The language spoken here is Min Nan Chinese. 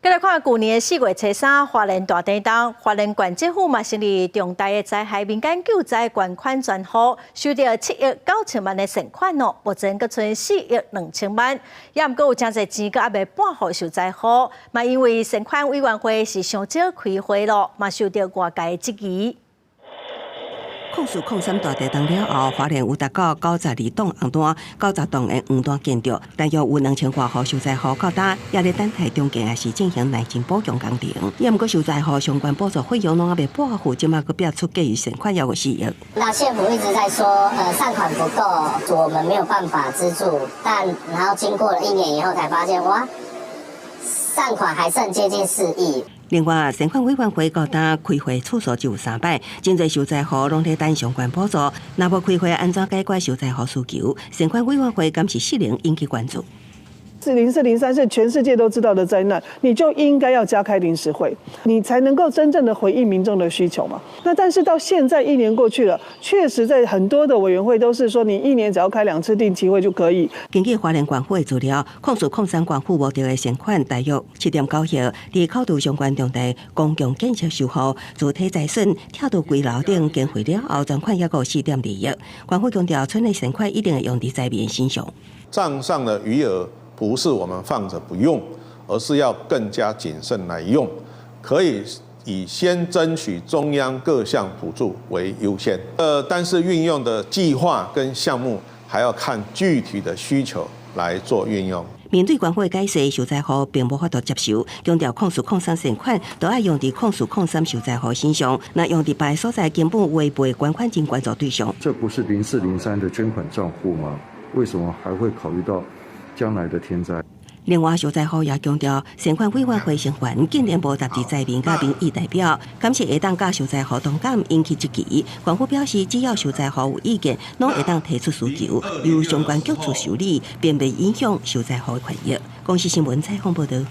繼來看舊年4月初三，花蓮大地震，花蓮縣政府嘛成立重大的災害民間救災捐款專戶，收著7億9千萬的善款哦，目前閣賰4億2千萬，也毋過有誠濟錢閣猶未撥予受災戶，嘛因為善款委員會是傷少開會咯，嘛受著外界質疑。04-03大地震了後，花蓮有達到92棟紅單、90棟的黃單建築，大約有2000外戶受災戶到今，也咧等待中建也是進行內情補強工程。也毋過受災戶相關補助費用攏猶未撥付，這馬閣變出結餘善款猶有4億。那縣府一直在說，善款不夠，我們沒有辦法資助。但然後經過了一年以後，才發現哇，善款還剩接近4億。另外，善款委員會到今開會次數只有三擺，真濟受災戶攏咧等相關補助，若無開會按怎解決受災戶需求？善款委員會敢是失靈引起關注。 04-03是全世界都知道的災難，你就應該要加開臨時會，你才能夠真正的回應民眾的需求嘛。那但是到現在一年過去了，確實在很多的委員會都是說，你一年只要開兩次定期會就可以。根據花蓮縣府的資料，04-03縣府募著的善款大約7.9億，佇扣除相關重大公共建設修護、主體災損、拆除危樓等經費了後，存款抑閣有4.2億。縣府強調，賰的善款一定會用佇災民身上。賬上的餘額不是我們放着不用，而是要更加謹慎來用，可以以先爭取中央各項補助為優先。但是運用的計劃跟項目還要看具體的需求來做運用。面對官府的解釋，受災戶並無法度接受，強調04-03善款都愛用佇04-03受災戶身上，若用佇別个所在，根本違背捐款人關注對象。這不是04-03的捐款賬戶嗎？為什麼還會考慮到將來的天災？另外，受災戶也強調，善款委員會成員竟然無雜誌災民佮民意代表，敢是會當佮受災戶同感，引起質疑。縣府表示，只要受災戶有意見，攏會當提出需求，由相關局處處理，並袂影響受災戶的權益。公視新聞採訪報導。